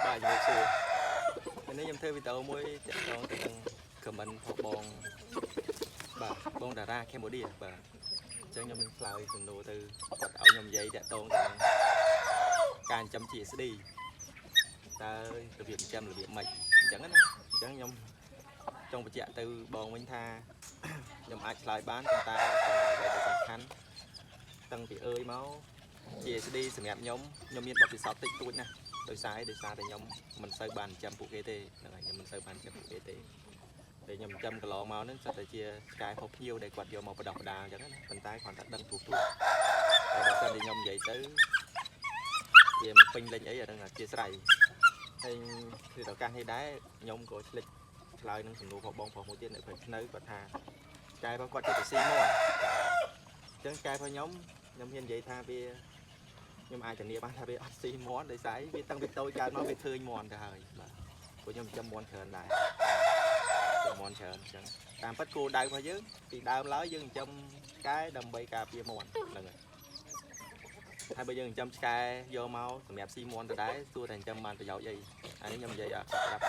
បាទជំរាបសួរថ្ងៃនេះខ្ញុំធ្វើវីដេអូមួយទាក់ទងទៅនឹង comment របស់បងបាទបងតារាកម្ពុជាបាទអញ្ចឹងខ្ញុំនឹងឆ្លើយសំណួរទៅគាត់ឲ្យខ្ញុំនិយាយទាក់ទងទៅនឹងការចិញ្ចឹម GSD តើរបៀបចិញ្ចឹមរបៀបម៉េចអញ្ចឹងណាអញ្ចឹងខ្ញុំចង់បញ្ជាក់ទៅបងវិញថា ខ្ញុំអាចឆ្លើយបានប៉ុន្តែអ្វីដែលសំខាន់តាំងពីអើយមក GSD សម្រាប់ខ្ញុំខ្ញុំមានបទពិសោធន៍តិចតួចណាស់ដោយសារតែខ្ញុំមិនសូវបានចិញ្ចឹមពួកគេទេហ្នឹងហើយខ្ញុំមិនសូវបានចិញ្ចឹមពួកគេទេតែខ្ញុំចិញ្ចឹមកន្លងមកហ្នឹងសិតតែជាឆ្កែផុសភ្ញៀវដែលគាត់យកមកបដោះបដាអញ្ចឹងណាប៉ុន្តែគ្រាន់តែដឹងទូទូតែបើសិនជាខ្ញុំនិយាយទៅវាមិនពេញលេញអីអាហ្នឹងអធិស្ឋានហើយគឺឱកាសនេះដែរខ្ញុំក៏ឆ្លិចឆ្លើយនឹងសំណួររបស់បងប្រុសមួយទៀតនៅព្រៃភ្នៅគាត់ថាឆ្កែរបស់គាត់ជាទៅស៊ីមាន់អញ្ចឹងឆ្កែរបស់ខ្ញុំខ្ញុំហ៊ាននិយាយថាវា ខ្ញុំអាចធានាបានថាវាអត់ស៊ីមាន់ដោយសារវាតាំងពីតូចកើតមកវាឃើញមាន់ទៅហើយបាទព្រោះខ្ញុំចិញ្ចឹមមាន់ច្រើនដែរចិញ្ចឹមមាន់ច្រើនអញ្ចឹងតាមពិតគោលដៅរបស់យើងពីដើមឡើយយើងចិញ្ចឹមឆ្កែដើម្បីការពារមាន់ហ្នឹងហើយហើយបើយើងចិញ្ចឹមឆ្កែយកមកសម្រាប់ស៊ីមាន់ទៅដែរសួរតែចិញ្ចឹមបានប្រយោជន៍អីអានេះខ្ញុំនិយាយអត់ប្រាប់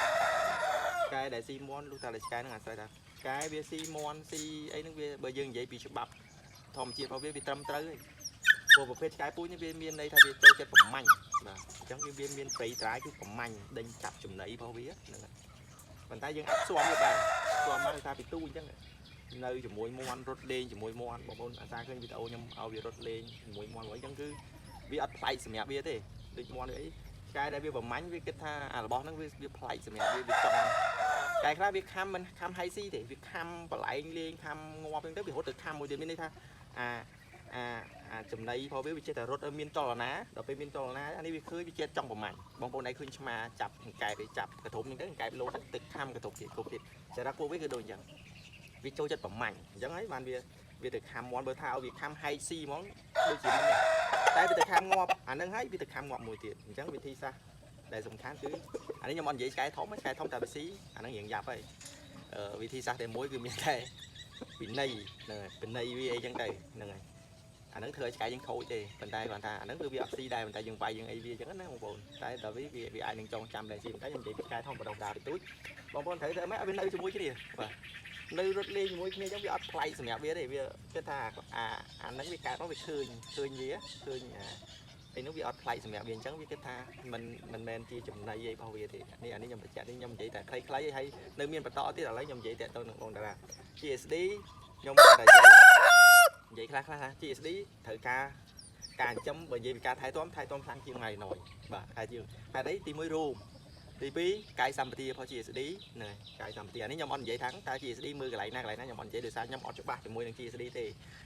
ឆ្កែដែលស៊ីមាន់លុះតែឆ្កែហ្នឹងអាស្រ័យថាឆ្កែវាស៊ីមាន់ស៊ីអីហ្នឹងវាបើយើងនិយាយពីច្បាប់ធម្មជាតិរបស់វាវាត្រឹមត្រូវហើយ ព្រោះប្រភេទឆ្កែពូជនេះវាមានន័យថាវាចូលចិត្តប្រមាញ់បាទអញ្ចឹងវាមានព្រៃត្រាយគឺប្រមាញ់ដេញចាប់ចំណីរបស់វាហ្នឹងហើយប៉ុន្តែយើងអាចស៊ាំវាបានស៊ាំបានថាពីទូអញ្ចឹងនៅជាមួយមាន់រត់លេងជាមួយមាន់បងប្អូនអាសាឃើញវីដេអូខ្ញុំឲ្យវារត់លេងជាមួយមាន់អីអញ្ចឹងគឺវាអត់ប្លែកសម្រាប់វាទេដូចមាន់អីឆ្កែដែលវាប្រមាញ់វាគិតថាអារបស់ហ្នឹងវាវាប្លែកសម្រាប់វាវាចង់ឆ្កែខ្លះវាខំមិនខំហៃស៊ីទេវាខំបលែងលេងខំងាប់អញ្ចឹងទៅវារត់ទៅខំមួយទៀតមានន័យថាអាអាអាចំណីរបស់វាវាចេះតែរត់ឲ្យមានចលនាដល់ពេលមានចលនាអានេះវាឃើញវាចេះចង់ប្រមាញ់បងប្អូនឯងឃើញឆ្មាចាប់អង្កែបគេចាប់កធំហ្នឹងទៅអង្កែបលោតទៅទឹកខំកធំទៀតគ្រប់ទៀតចរិតពួកវាគឺដូចអញ្ចឹងវាចូលចិត្តប្រមាញ់អញ្ចឹងហើយបានវាវាទៅខំមាន់បើថាឲ្យវាខំហែកស៊ីហ្មងដូចជាមិនតែវាទៅខំងាប់អាហ្នឹងហើយវាទៅខំងាប់មួយទៀតអញ្ចឹងវិធីសាស្ត្រដែលសំខាន់គឺអានេះខ្ញុំអត់និយាយឆ្កែធំឆ្កែធំតែវាស៊ីអាហ្នឹងរៀងយ៉ាប់ហើយវិធីសាស្ត្រតែមួយគឺមានតែពិន័យហ្នឹងហើយពិន័យវាអីចឹងទៅហ្នឹងហើយ អាហ្នឹងធ្វើឲ្យឆ្កែយើងខូចទេប៉ុន្តែគាត់ថាអាហ្នឹងគឺវាអត់ស៊ីដែរប៉ុន្តែយើងវាយយើងអីវាអញ្ចឹងណាបងប្អូនតែដល់វាវាអាចនឹងចងចាំដែរស៊ីប៉ុន្តែខ្ញុំនិយាយពីឆ្កែធម្មតាពីទូចបងប្អូនត្រូវធ្វើម៉េចឲ្យវានៅជាមួយគ្នាបាទនៅរត់លេងជាមួយគ្នាអញ្ចឹងវាអត់ប្លែកសម្រាប់វាទេវាគិតថាអាអាហ្នឹងវាកើតមកវាឃើញឃើញវាឃើញអាឯនោះវាអត់ប្លែកសម្រាប់វាអញ្ចឹងវាគិតថាមិនមិនមែនជាចំណីអីរបស់វាទេនេះអានេះខ្ញុំបញ្ជាក់នេះខ្ញុំនិយាយតែខ្លីៗហើយនៅមានបន្តទៀតឥឡូវខ្ញុំនិយាយតែទៅនឹងបងតារា GSD ខ្ញុំគាត់តែនិយាយខ្លះខ្លះថា GSD ត្រូវការការចិញ្ចឹមបើនិយាយពីការថែទាំថែទាំខ្លាំងជាងម៉ៃណយបាទថែជាងហេតុអីទី1រោមទី2កាយសម្បទារបស់ GSD ហ្នឹងហើយកាយសម្បទាអានេះខ្ញុំអត់និយាយថាតើ GSD មើលកន្លែងណាកន្លែងណាខ្ញុំអត់និយាយដោយសារខ្ញុំអត់ច្បាស់ជាមួយនឹង GSD ទេ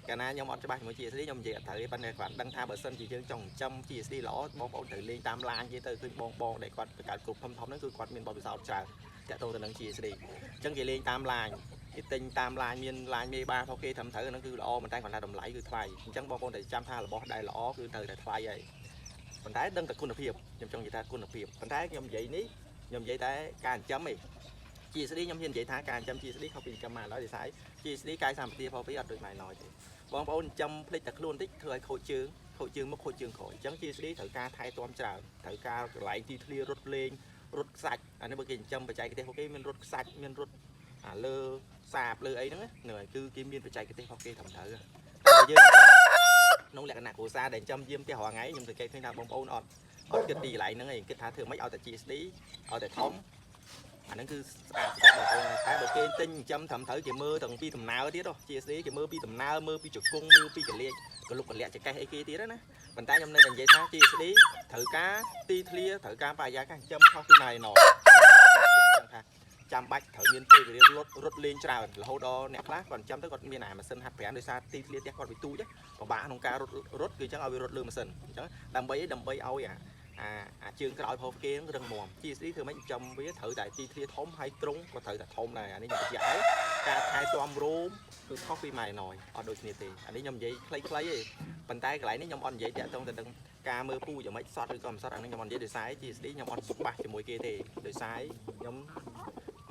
កាលណាខ្ញុំអត់ច្បាស់ជាមួយ GSD ខ្ញុំនិយាយអត់ត្រូវទេប៉ុន្តែគាត់ដឹងថាបើសិនជាយើងចង់ចិញ្ចឹម GSD ល្អបងប្អូនត្រូវលេងតាមឡានគេទៅឃើញបងបងដែលគាត់បង្កើតក្រុមធំៗហ្នឹងគឺគាត់មានបទពិសោធន៍ច្រើនតាក់ទងទៅនឹង GSD អញ្ចឹងគេលេងតាមឡានគេទិញតាមឡានមានឡានមេបារបស់គេត្រឹមត្រូវហ្នឹងគឺល្អប៉ុន្តែគាត់ថាតម្លៃគឺថ្លៃអញ្ចឹងបងប្អូនត្រូវចាំថារបស់ដែលល្អគឺត្រូវតែថ្លៃហើយប៉ុន្តែដឹងតែគុណភាពខ្ញុំចង់និយាយថាគុណភាពប៉ុន្តែខ្ញុំនិយាយនេះខ្ញុំនិយាយតែការចិញ្ចឹមឯង GSD ខ្ញុំហ៊ាននិយាយថាការចិញ្ចឹម GSD ខុសពីចិញ្ចឹមម៉ាឡើយដោយសារ GSD កាយសម្បទារបស់វាអត់ដូចម៉ែណយទេបងប្អូនចិញ្ចឹមភ្លេចតែខ្លួនតិចធ្វើឲ្យខូចជើងខូចជើងមុខខូចជើងក្រោយអញ្ចឹង GSD ត្រូវការថែទាំច្រើនត្រូវការកន្លែងទីធ្លារត់លេងរត់ខ្សាច់អានេះបើគេចិញ្ចឹមបច្ចេកទេសរបស់គេមានរត់ខ្សាច់មានរត់អាលើសាបលើអីហ្នឹងហ្នឹងហើយគឺគេមានបច្ចេកទេសរបស់គេត្រឹមត្រូវតែយើងក្នុងលក្ខណៈគ្រួសារដែលចិញ្ចឹមយាមផ្ទះរាល់ថ្ងៃខ្ញុំសង្កេតឃើញថាបងប្អូនអត់អត់គិតពីកន្លែងហ្នឹងឯងគិតថាធ្វើម៉េចឲ្យតែ GSD ឲ្យតែធំអាហ្នឹងគឺស្អាតសម្រាប់បងប្អូនតែបើគេទិញចិញ្ចឹមត្រឹមត្រូវគេមើលទាំងពីដំណើរទៀតហ៎ GSD គេមើលពីដំណើរមើលពីជង្គង់មើលពីកលៀកកលុកកលាក់ចកេះអីគេទៀតណាប៉ុន្តែខ្ញុំនៅតែនិយាយថា GSD ត្រូវការទីធ្លាត្រូវការបរិយាកាសចិញ្ចឹមខុសពីម៉ៃណចឹងថាចាំបាច់ត្រូវមានពេលវេលារត់រត់លេងច្រើនរហូតដល់អ្នកខ្លះគាត់ចិញ្ចឹមទៅគាត់មានអាម៉ាស៊ីនហាត់ប្រាណដោយសារទីធ្លាផ្ទះគាត់វាទូចពិបាកក្នុងការរត់រត់គឺអញ្ចឹងឲ្យវារត់លើម៉ាស៊ីនអញ្ចឹងដើម្បីអីដើម្បីឲ្យអាអាអាជើងក្រោយរបស់គេហ្នឹងរឹងមាំ GSD ធ្វើម៉េចចំវាត្រូវតែទីធ្លាធំហើយត្រង់ក៏ត្រូវតែធំដែរអានេះខ្ញុំបញ្ជាក់ហើយការថែទាំរោមគឺខុសពីម៉ែណយអត់ដូចគ្នាទេអានេះខ្ញុំនិយាយខ្លីៗទេប៉ុន្តែកន្លែងនេះខ្ញុំអត់និយាយតាក់ទងទៅនឹងការមើលពូយ៉ាងម៉េចសតឬក៏មិនសតអានេះខ្ញុំអត់និយាយដោយសារ GSD ខ្ញុំអត់ច្បាស់ជាមួយគេទេដោយសារខ្ញុំ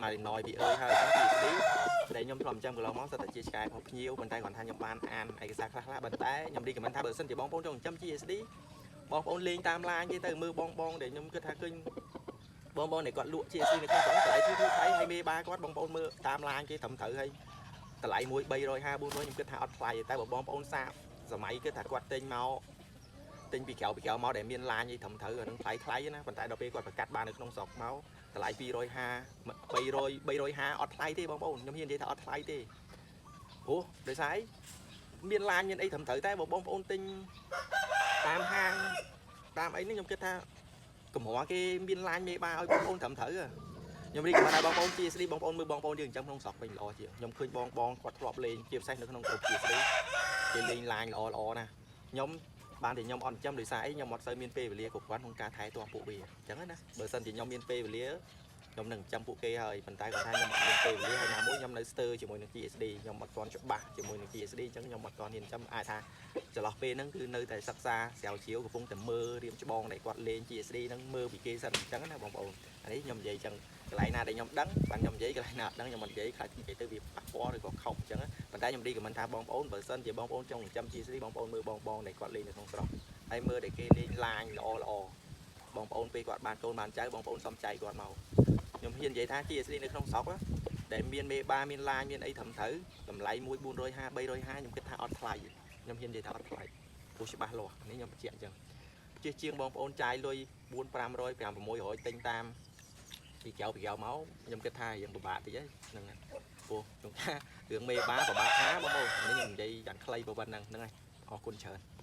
ម៉ារីណយពីអើយហើយអញ្ចឹង GSD ដែលខ្ញុំធ្លាប់ចាំកន្លងមកសិតតែជាឆ្កែរបស់ភ្ញៀវប៉ុន្តែគាត់ថាខ្ញុំបានអានឯកសារខ្លះៗប៉ុន្តែខ្ញុំ recommend ថាបើសិនជាបងប្អូនចង់ចាំ GSD បងប្អូនលេងតាមឡានគេទៅមើលបងបងដែលខ្ញុំគិតថាឃើញ បងបងដែលគាត់លក់ GSD នៅក្នុងស្រុកតម្លៃធូរធូរថ្លៃហើយមេបាគាត់បងប្អូនមើលតាមឡានគេត្រឹមត្រូវហើយតម្លៃមួយ350 400ខ្ញុំគិតថាអត់ថ្លៃទេតែបើបងប្អូនសាកសម័យគិតថាគាត់ទិញមកទិញពីក្រៅពីក្រៅមកដែលមានឡានអីត្រឹមត្រូវអានឹងថ្លៃថ្លៃណាប៉ុន្តែដល់ពេលគាត់ប្រកាសបាននៅក្នុងស្រុកមកតម្លៃ250 300 350អត់ថ្លៃទេបងប្អូនខ្ញុំហ៊ាននិយាយថាអត់ថ្លៃទេព្រោះដោយសារអីមានឡានមានអីត្រឹមត្រូវតែបើបងប្អូនទិញតាមហាងតាមអីនេះខ្ញុំគិតថាកម្រគេមានឡានមេបាឲ្យបងប្អូនត្រឹមត្រូវខ្ញុំរីកមិនឲ្យបងប្អូន GSD បងប្អូនមើលបងប្អូនយើងអញ្ចឹងក្នុងស្រុកវិញល្អជាងខ្ញុំឃើញបងបងគាត់ធ្លាប់លេងជាពិសេសនៅក្នុងក្រុម GSD គេលេងឡាញល្អល្អណាស់ខ្ញុំបានតែខ្ញុំអត់ចាំដោយសារអីខ្ញុំអត់សូវមានពេលវេលាគ្រប់គ្រាន់ក្នុងការថែទាំពួកវាអញ្ចឹងណាបើសិនជាខ្ញុំមានពេលវេលាខ្ញុំនឹងចាំពួកគេហើយប៉ុន្តែគាត់ថាខ្ញុំអត់មានពេលវេលាហើយណាមួយខ្ញុំនៅស្ទើរជាមួយនឹង GSD ខ្ញុំអត់ទាន់ច្បាស់ជាមួយនឹង GSD អញ្ចឹងខ្ញុំអត់ទាន់ហ៊ានចាំអាចថាចន្លោះពេលហ្នឹងគឺនៅតែសិក្សាស្រាវជ្រាវកំពុងតែមើលរៀមច្បងដែលគាត់លេង GSD ហ្នឹងមើលពីគេសិនអញ្ចឹងណាបងប្អូនអានេះខ្ញុំនិយាយអញ្ចឹងកន្លែងណាដែលខ្ញុំដឹងបានខ្ញុំនិយាយកន្លែងណាអត់ដឹងខ្ញុំអត់និយាយខ្លាចនិយាយទៅវាប៉ះពាល់ឬក៏ខុសអញ្ចឹងប៉ុន្តែខ្ញុំរីកមិនថាបងប្អូនបើសិនជាបងប្អូនចង់ចាំ GSD បងប្អូនមើលបងបងដែលគាត់លេងនៅក្នុងស្រុកហើយមើលដែលគេលេងឡាញល្អល្អបងប្អូនពេលគាត់បានកូនបានចៅបងប្អូនសំចៃគាត់មកខ្ញុំហ៊ាននិយាយថា GSD នៅក្នុងស្រុកដែលមានមេបាមានឡាញមានអីត្រឹមត្រូវតម្លៃមួយ450 350ខ្ញុំគិតថាអត់ថ្លៃខ្ញុំហ៊ាននិយាយថាអត់ថ្លៃព្រោះច្បាស់លាស់នេះខ្ញុំបញ្ជាក់អញ្ចឹងជាជាងបងប្អូនចាយលុយ4 500 5 600ទិញតាមពីក្រៅពីក្រៅមកខ្ញុំគិតថារៀងពិបាកតិចហ្នឹងហើយព្រោះខ្ញុំថារឿងមេបាពិបាកថាបងប្អូននេះខ្ញុំនិយាយយ៉ាងខ្លីប៉ុណ្ណឹងហ្នឹងហើយអរគុណច្រើន។